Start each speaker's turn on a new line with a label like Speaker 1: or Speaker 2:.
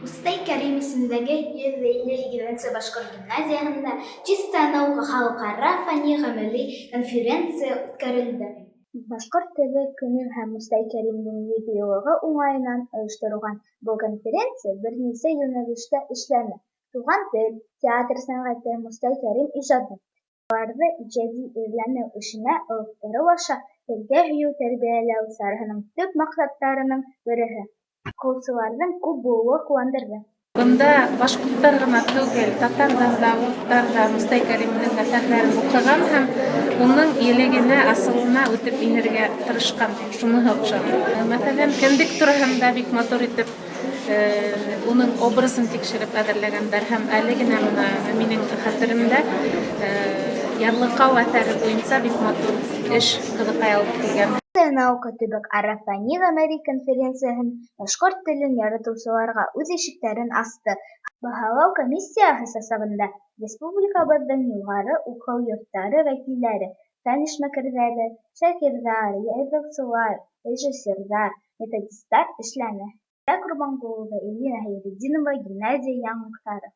Speaker 1: Мостай Кәрим исемендәге 158-нсе башҡорт гимназияһында «Чистая наука» халыҡ-ара фәнни-ғәмәли конференция үткәрелде. Башҡорт теле көнө һәм Мостай Кәримдең 100 йыллығы уңайынан ойошторолған был конференция бер нисә йүнәлештә эшләне: туған тел, театр сәнғәте, Мостай Кәрим ижады. Балаларҙы ижади эҙләнеү эшенә ылыҡтырыу аша телгә һөйөү тәрбиәләү — сараның төп маҡсаттарының береһе. Уҡыусыларҙың күп булыуы ҡыуандырҙы.
Speaker 2: Бында башҡорттар ғына түгел, татарҙар ҙа, урыҫтар ҙа Мостай Кәримдең әҫәрҙәрен уҡыған һәм уның елегенә, асылына үтеп инергә тырышҡан. Шуныһы оҡшаны. Мәҫәлән, кендек тураһында бик матур итеп уның образын тикшереп әҙерләгәндәр, һәм әле генә бына минең хәтеремдә Ярлыҡау әҫәре буйынса бик матур эш ҡыҙыҡай алып килгән.
Speaker 1: «Наука» төбәк-ара фәнни-ғәмәли конференцияһы башҡорт телен яратыусыларға үҙ ишектәрен асты. Баһалау комиссияһы составында республикабыҙҙың юғары уҡыу йорттары вәкилдәре, фән эшмәкәрҙәре, шағирҙар, яҙыусылар, режиссерҙар, методистар эшләне. Әлфиә Ҡорбанҡолова, Элина Хәйретдинова, гимназия яңылыҡтары.